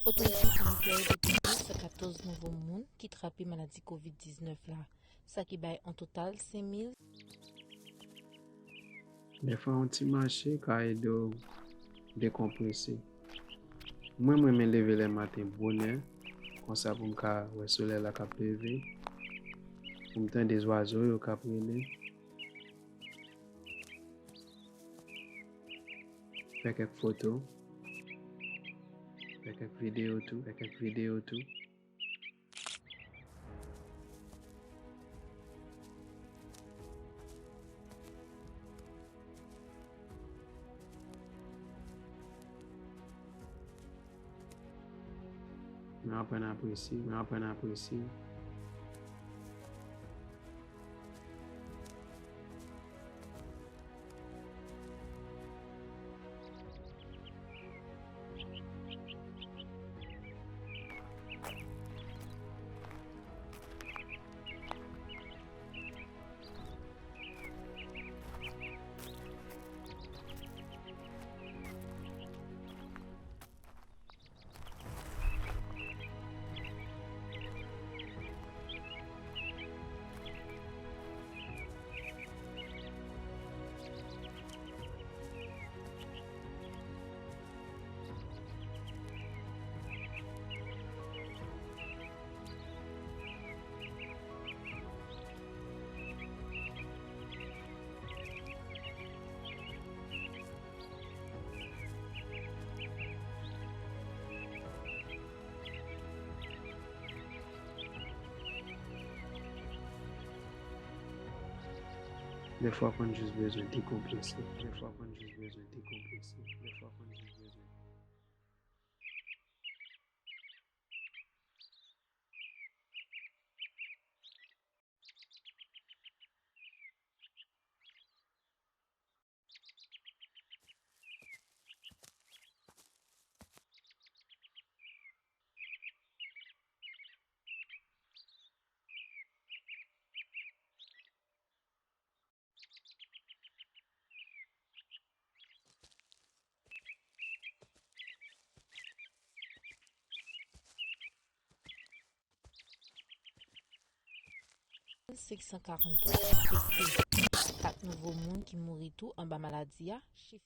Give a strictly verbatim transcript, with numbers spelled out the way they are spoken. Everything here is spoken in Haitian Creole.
Otorite sanitè yo detektè san katòz nouvo moun ki trape maladi kovid diznèf la, sa ki bay an total senk mil. Dèfwa, yon ti mache ka ede w dekonprese. Mwen, m renmen leve lè maten bonè, konsa pou m ka wè solèy la k ap leve, pou m tande zwazo yo k ap rele. Fè kèk foto. Fè kèk videyo tou. Fè kèk videyo tou. Mwen aprann apresye, mwen aprann apresye. Dèfwa, w konn jis bezwen dekonprese. Dèfwa, w konn jis bezwen dekonprese. Dèfwa, w konn jis bezwen. Senk san karant twa enfekte, kat nouvo moun ki mouri tou anba maladi a, chif